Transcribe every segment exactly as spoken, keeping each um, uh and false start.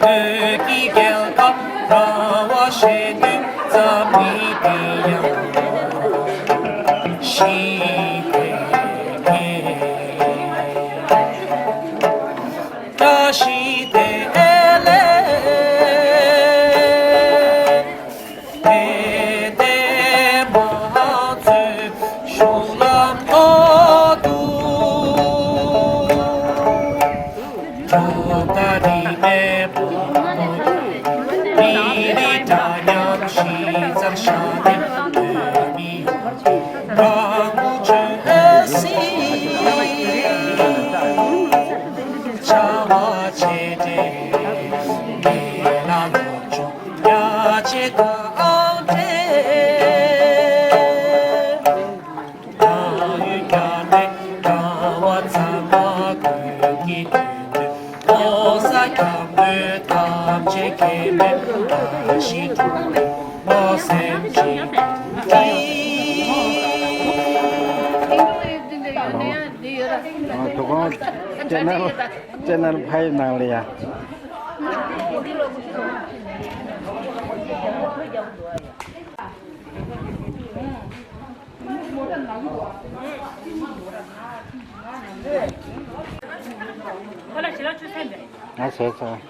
བོད་ཀྱི་རྒྱལ་ཁབ་ར་བ་ཞེས་དུས་ཙམ་ནི་དེ་ཡང་ཤི་དེ་ཀེ་བཀྲ་ཤིས་བདེ་ལེགས། དེ་ལྟའི་མ་བཙུན་གཞུང་ལམ་ཐོག་ཏུ། ཇོ་བདག་རིག་པའི་བུ་མོ་མི་རིགས་འདྲ་མཉམ་གཞི་རྩར་བཞག་སྟེ། བོད་མི་ཡོངས་ཀྱི་རང་དབང་བརྗོད་སྲིད། བྱ་བ་ཆེ་གྲས་མི་ལ་སློབ་སྦྱོང་རྒྱ་ཆེ་གང་སྤྲད། ད་ཡོད་རྒྱ་ནས་གྲྭ་བ་ཚང་མ་དགོས་ཀྱི་དོན་དུ། ཨོ་ས་སྐྱབས་མགོན་ཐམས་ཅད་མཁྱེན་པའི་བཀྲ་ཤིས་སྒྲོལ་མའི་བློ་སེམས་གཅིག་སྒྲིལ། ཨ། དོ་དགོང་ཅེ་ནལ་ཅེ་ནལ་ཕའི་ནང་ལ་ཡ། ང་བཟས་ཚར།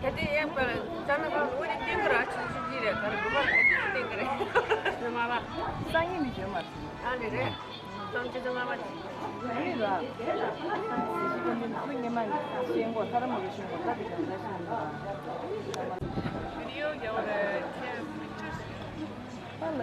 གལ་ཏེ་ཡང་པར་ཙ་ན་ཁང་ལོ་རེ་སྟོན་གི་ར་ཆུ་ཆུ་གི་རེད། ག་རེ་དགོས་པ་གལ་ཏེ་སྟོན་གི་རེད། ང་ལ་སང་ཉིན་མི་བྱོན་མ་རེད། ཨ་ལེ་རེད། གཙང་ཆུ་ཚང་མ་ཅི། ཨ་ནི་ར། སི་ཁོ་ཉི་མ་ནི་ཤེས་འགོ་ཐ་ར་མ་གི་ཤེས་འགོ་ད་དེ་གང་འདྲ་ཤེས་འགོ་ར། བི་ཌི་ཡོ་རྒྱག་པ་རེད་ཁྱེད། པ་ལ།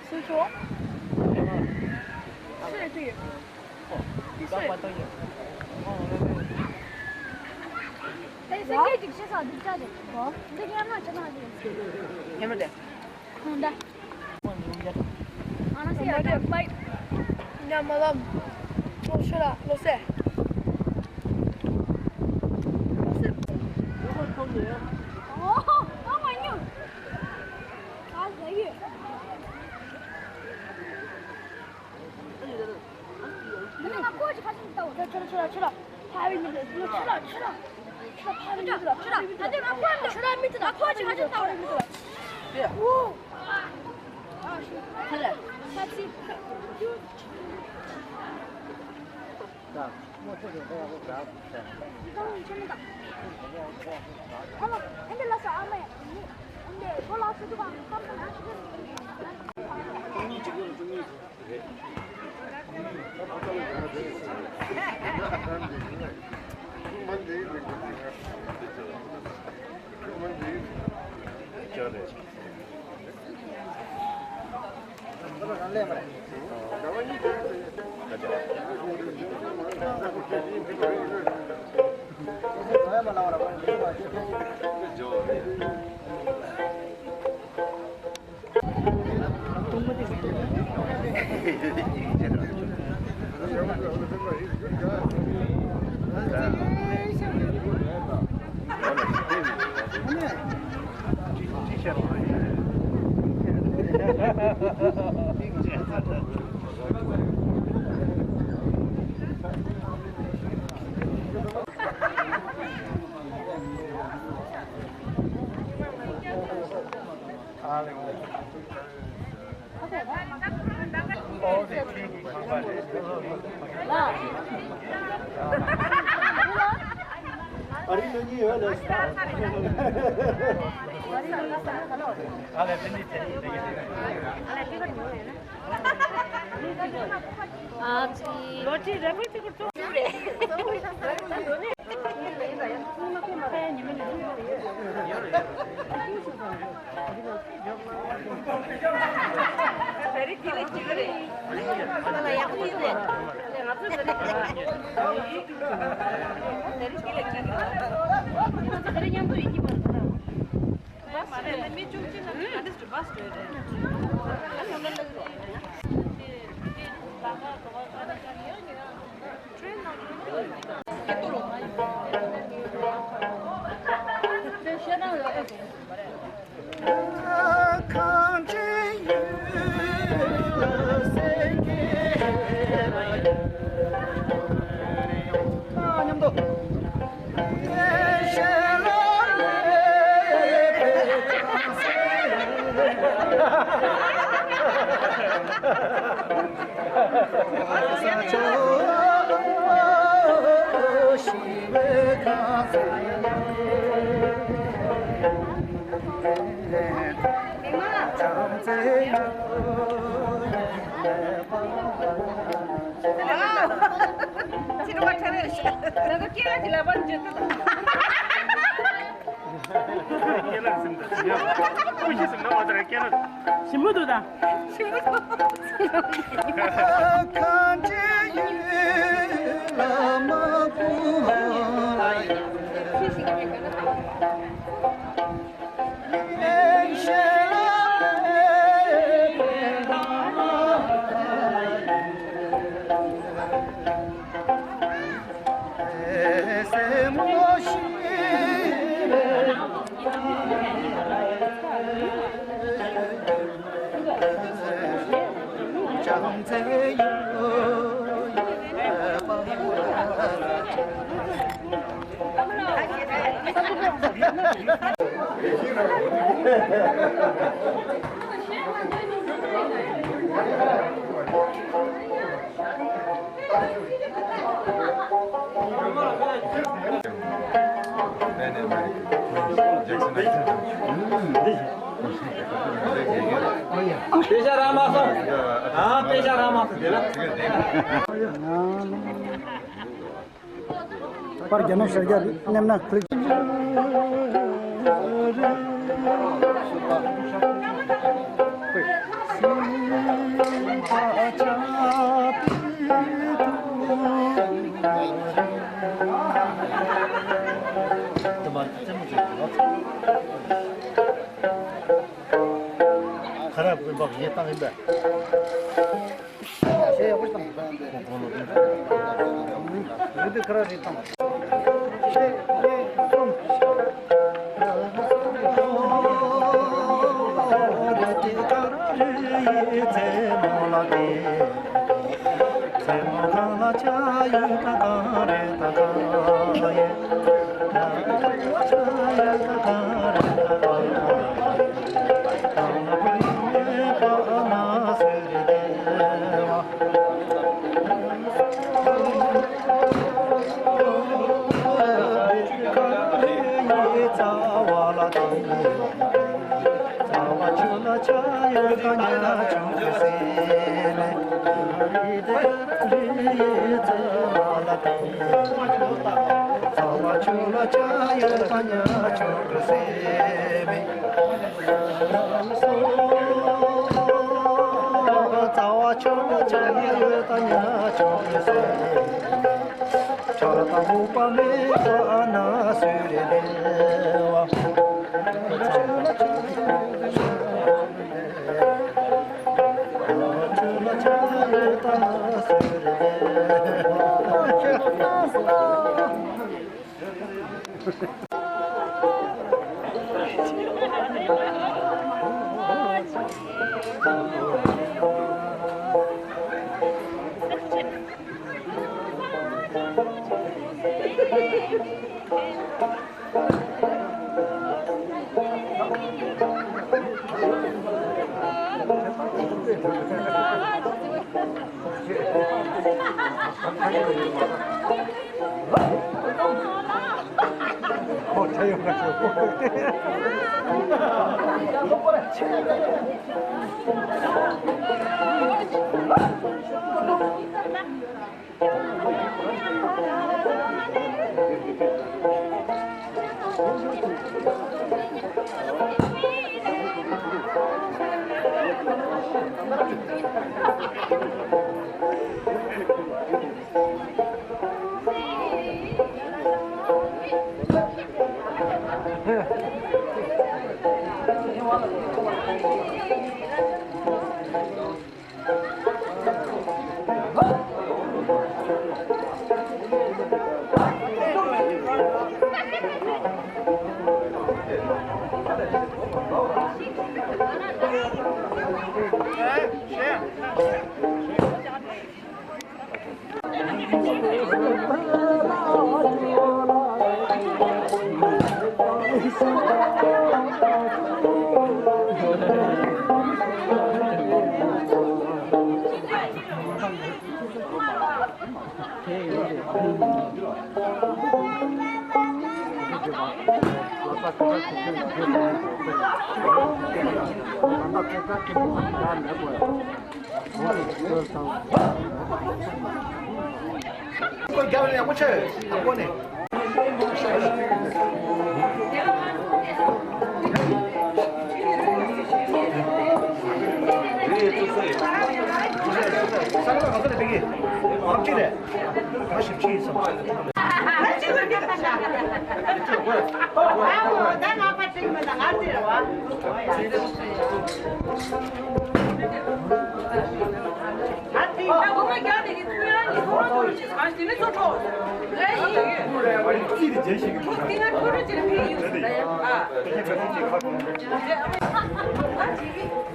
སུ་ཆོ། སུ་རེད་དེ། འདི་ནས་ང་ཁོ་ཅིག་ཁ་ཤས་ལྟ་འོ། ཁྱོད་ཁྱོད་ཁྱོད་ཁྱོད་ཕ་བའི་མི་འདུག་ཁྱོད་ཁྱོད་ཁྱོད་ཕ་བའི་མི་འདུག་ཁྱོད་ད་དེ་ང་ཁོ་འདུག་ཁྱོད་མི་འདུག་ཁོ་ཅིག་ཁ་ཤས་ལྟ་འོ། ཁྱོད་ཁྱོད་ཁྱོད་ཁྱོད། ཞིམ་པོ་འདུག་ད། དཔེ་ཆ་རག་མ་སོང་། ཨ། དཔེ་ཆ་རག་མ་སོང་། དེ་ལ། པར་རྒྱ་ནག་ཤར་རྒྱག་རེད། མནན་ན་ཁུལ། ཁ་ར་དཔོན་པོ་ངས་བཏང་ཡིན་པས།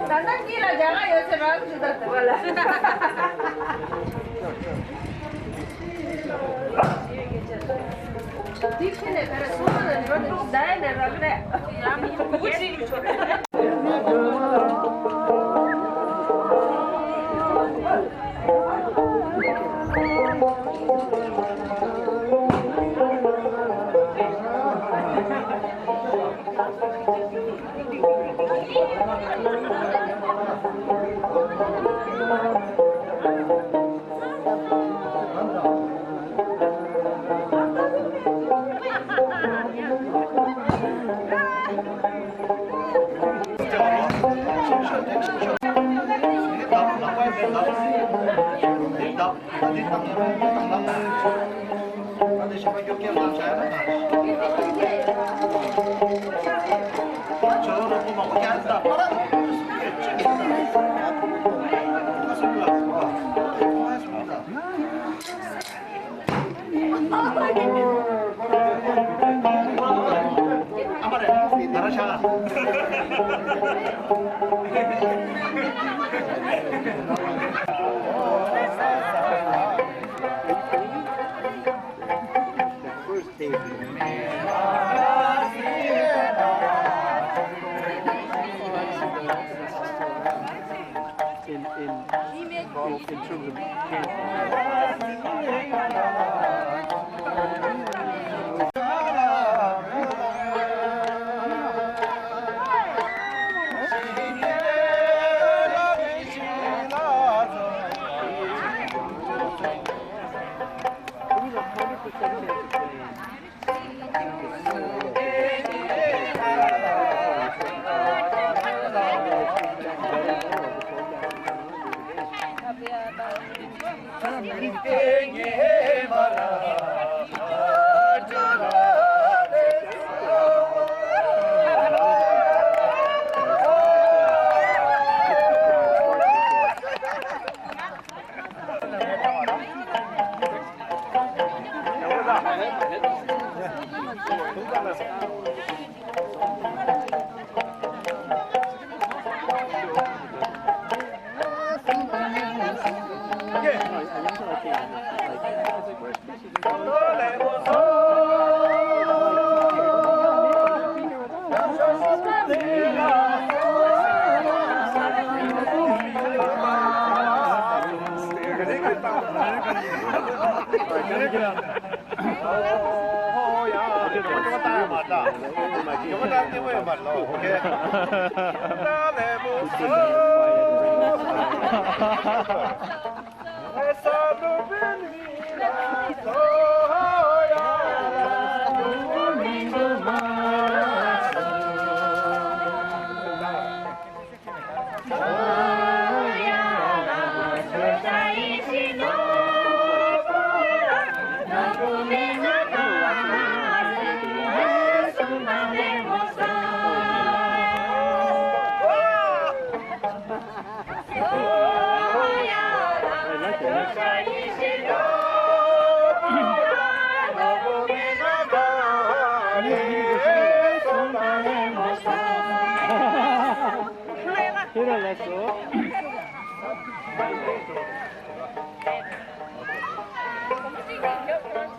ད་ལྟ་གཉིས་ལ་རྒྱ་གར་ཡོད་ཚེ་རང་ཚུད་ད་ལྟ་བ་ལ། དེ་ཁྱེད་ནས་ག་རེ་སོང་ན་འགྲོ་ནས་ཟླ་ཡ་ནས་རག་རེད། ཡང་མི་གུ་གུ་ཅིག་ཆོག་རེད། In, in, in terms of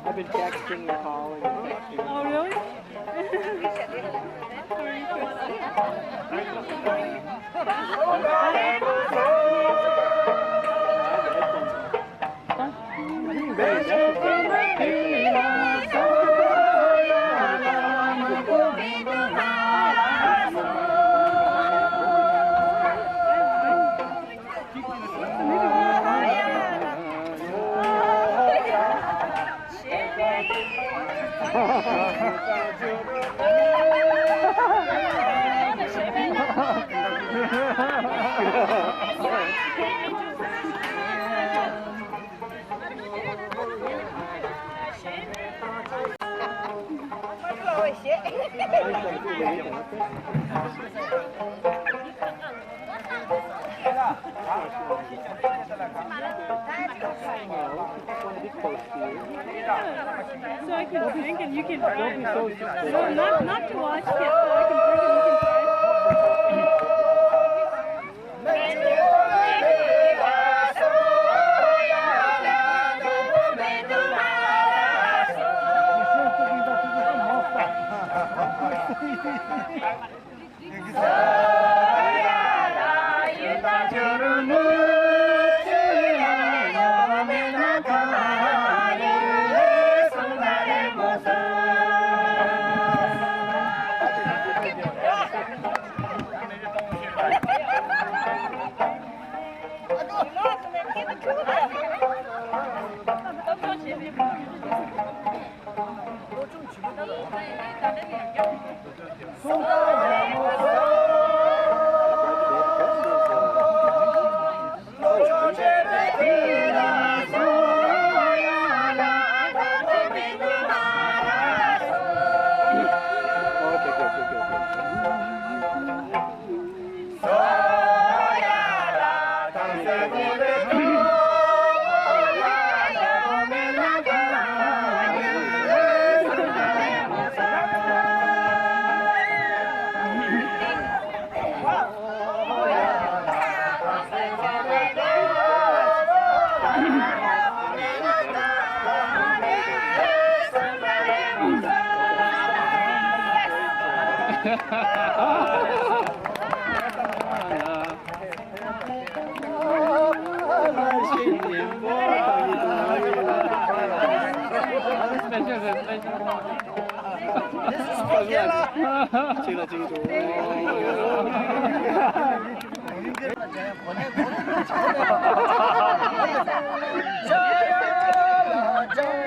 I've been texting and calling. Oh, really? So I can drink and you can drive. No, not, not to watch kids, so I can drink and you can drive.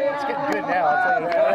Let's get good now, I'll tell you that.